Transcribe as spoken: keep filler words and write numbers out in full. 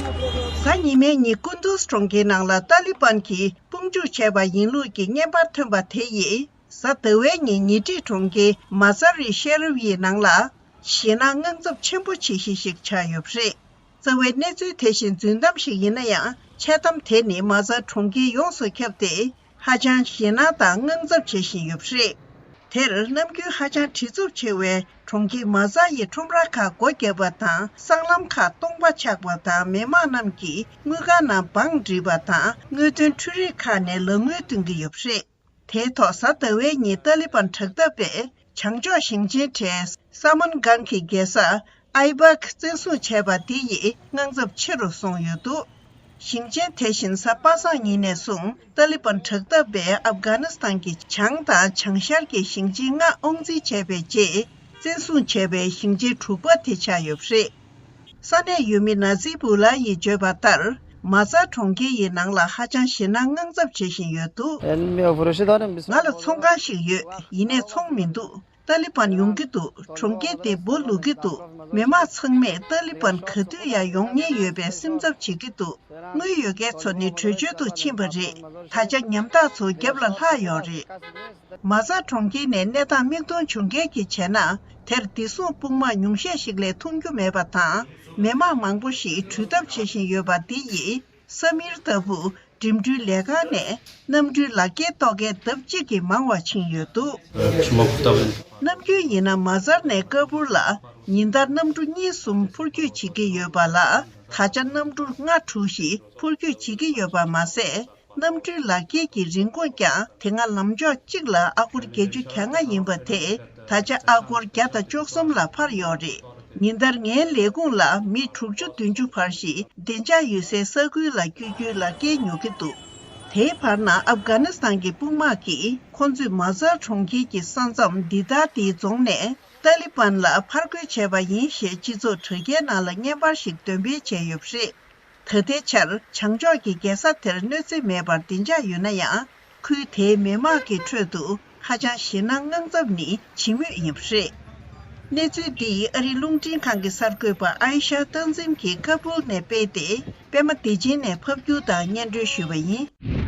གཟའ་ཉི་མའི་ཉིན་ཀུན་ཏུས་གྲོང་ཁྱེར་ནང་ལ་ཏཱ་ལི་བན་གྱིས་དཔུང་འཇུག་བྱས་པ་ཡིན་ལུགས་ཀྱི་བརྙན་པར་ཐོན་པ་དེ་ཡིས། གཟའ་ཟླ་བའི་ཉིན་ཉེ་འཁྲིས་གྲོང་ཁྱེར་མ་ཛ་རི་ཤེ་རིབ་ཡི་ནང་ལ་ཞེད་སྣང་དངངས་འཚབ་ཆེན་པོ་བྱེད་གཞི་ཞིག་ཆགས་ཡོད་པ་རེད། རྩ་བའི་གནས་ཚུལ་དེ་བཞིན་རྫུན་གཏམ་ཞིག་ཡིན་ན་ཡང་། འཆལ་གཏམ་དེ་ནི་མ་ཛ་གྲོང་ཁྱེར་ཡོངས་སུ་ཁྱབ་སྟེ། ཧ་ཅང་ཞེད་སྣང་དང་དངངས་འཚབ་བྱེད་བཞིན་ཡོད་པ་རེད། དེར་ནམ་རྒྱུན་ཧ་ཅང་བྲེལ་འཚུབ་ཆེ་བའི་གྲོང་ཁྱེར་མ་ཛ་ཡི་ཁྲོམ་ར་ཁག་སྒོ་བརྒྱབ་པ་དང་། སྲང་ལམ་ཁག་སྟོང་པ་ཆགས་པ་དང་། མི་མང་རྣམས་ཀྱིས་དངུལ་ཁང་ནང་བང་བསྒྲིགས་པ་དང་། དངུལ་འདོན་འཕྲུལ་རིག་ཁག་ནས་ལག་དངུལ་འདོན་གྱི་ཡོད་པ་རེད། དེའི་ཐོག་གཟའ་ཟླ་བའི་ཉིན་ཏཱ་ལི་བན་དྲག་འཐབ་པས་བྱང་ཕྱོགས་ཞིང་ཆེན་གྲས་ས་མན་གྷན་གྱི་རྒྱལ་ས་ཨའི་བག་བཙན་བཟུང་བྱས་པ་འདི་ཡིས་དངངས་འཚབ་ཆེ་རུ་སོང་ཡོད་འདུག་ཞིང་ཆེན་དེ་བཞིན་གཟའ་པ་སངས་ཉིན་ནས་བཟུང་ཏཱ་ལི་བན་དྲག་འཐབ་པས་ཨབ་གྷ་ནི་སི་ཐན་གྱི་བྱང་དང་བྱང་ཤར་གྱི་ཞིང་ཆེན་ལྔ་དབང་འཛིན་བྱས་པའི་རྗེས། བཙན་བཟུང་བྱས་པའི་ཞིང་ཆེན་དྲུག་པ་དེ་ཆགས་ཡོད་པ་རེད། ས་གནས་ཡུལ་མི་ན་ཛི་བུ་ལ་ཡིས་བརྗོད་པ་ལྟར། མ་ཛ་གྲོང་ཁྱེར་ཡི་ནང་ལ་ཧ་ཅང་ཞེད་སྣང་དངངས་འཚབ་བྱེད་བཞིན་ཡོད་འདུག་ང་ལ་ཚོང་ཁང་ཞིག་ཡོད། ཡིན་ནའི་ཚོང་མི་འདུག་ཏཱ་ལི་བན་ཡོང་གི་འདུག་གྲོང་ཁྱེར་དེ་སྦོ་ལུག་གི་འདུག་མི་མང་ཚང་མས་ཏཱ་ལི་བན་ག་དུས་ཡང་ཡོང་ཉེན་ཡོད་པའི་སེམས་འཚབ་བྱེད་ཀྱི་འདུག་དངུལ་ཡོད་མཁན་ཚོ་ནི་བྲོས་བྱོལ་དུ་ཕྱིན་པ་རེད། ད་ཆ་ཉམ་ཐག་ཚོ་རྒྱབ་ལ་ལྷག་ཡོད་རེད། མ་ཛ་གྲོང་ཁྱེར་ནས་གནས་སྟངས་མིག་མཐོང་བྱུང་མཁན་གྱིས་བྱས་ན། དེར་བདེ་སྲུང་དཔུང་དམག་ཉུང་ཤས་ཤིག་ལས་མཐོང་རྒྱུ་མེད་པ་དང་། མི་མང་མང་པོ་ཞིག་འགྲུལ་ཐབས་བྱེད་བཞིན་ཡོད་པ་འདི་ཡིས། ས་མིར་ལྟ་བུ་འགྲིམ་འགྲུལ་ལས་ཁང་ནས་གནམ་གྲུའི་ལག་འཁྱེར་གཏོང་མཁན་ལྡབ་གཅིག་གིས་མང་བ་ཕྱིན་ཡོད་འདུག་ནམ་རྒྱུན་ཡིན་ན་མ་ཛར་ནས་ཀ་པུར་ལ་ཉིན་ལྟར་གནམ་གྲུ་གཉིས་གསུམ་འཕུར་སྐྱོད་བྱེད་ཀྱི་ཡོད་པ་ལ། ད་ཆ་གནམ་གྲུ་ལྔ་དྲུག་ཞིག་འཕུར་སྐྱོད་བྱེད་ཀྱི་ཡོད་པ་མ་ཟད། གནམ་གྲུའི་ལག་འཁྱེར་གྱི་རིན་གོང་ཀྱང་དེ་སྔ་ལམ་ཕྱོགས་གཅིག་ལ་ཨ་སྒོར་བརྒྱད་ཅུ་གྱ་ལྔ་ཡིན་པ་དེ། ད་ཆ་ཨ་སྒོར་བརྒྱ་དང་བཅུ་གསུམ་ལ་འཕར་ཡོད་རེད། ཉིན་ལྟར་ངའི་ལས་ཁུངས་ལ་མི་དྲུག་ཅུ་བདུན་ཅུ་བར་ཞིག་བདེ་འཇགས་ཡོད་སའི་ས་ཁུལ་ལ་བསྐྱོད་རྒྱུའི་ལག་འཁྱེར་ཉོ་གི་འདུག་དེའི་བར་ན་ཨབ་གྷ་ནི་སི་ཐན་གྱི་དཔུང་དམག་གིས་ཁོང་ཚོས་མ་ཛར་གྲོང་ཁྱེར་གྱི་ས་མཚམས་འདི་ལྟར་དེའི་རྫོང་ནས་ཏཱ་ལི་བན་ལ་ཕར་རྒོལ་བྱས་པ་ཡིན་ཞེས་སྤྱི་ཚོགས་དྲ་རྒྱའི་ནང་ལ་བརྙན་པར་ཞིག་འདོན་སྤེལ་བྱས་ཡོད་པ་རེད། ད་ལྟའི་ཆར་བྱང་ཕྱོགས་ཀྱི་རྒྱལ་ས་དེར་གནོད་འཚེ་མེད་པར་བདེ་འཇགས་ཡོད་ན་ཡང་། ཁུལ་དེའི་མི་མང་གི་ཁྲོད་དུ་ཧ་ཅང་ཞེད་སྣང་དངངས་འཚབ་ནི་ཇི་མོད་ཡིན་པ་རེད། གནས་ཚུལ་འདི་ཨ་རིའི་རླུང་འཕྲིན་ཁང་གི་གསར་འགོད་པ་ཨའི་ཤ་ཏན་ཛིམ་གྱིས་ཀ་པུལ་ནས་སྤེལ་ཏེ། པད་མ་བདེ་ཆེན་ནས་ཕབ་སྒྱུར་དང་སྙན་སྒྲོན་ཞུས་པ་ཡིན།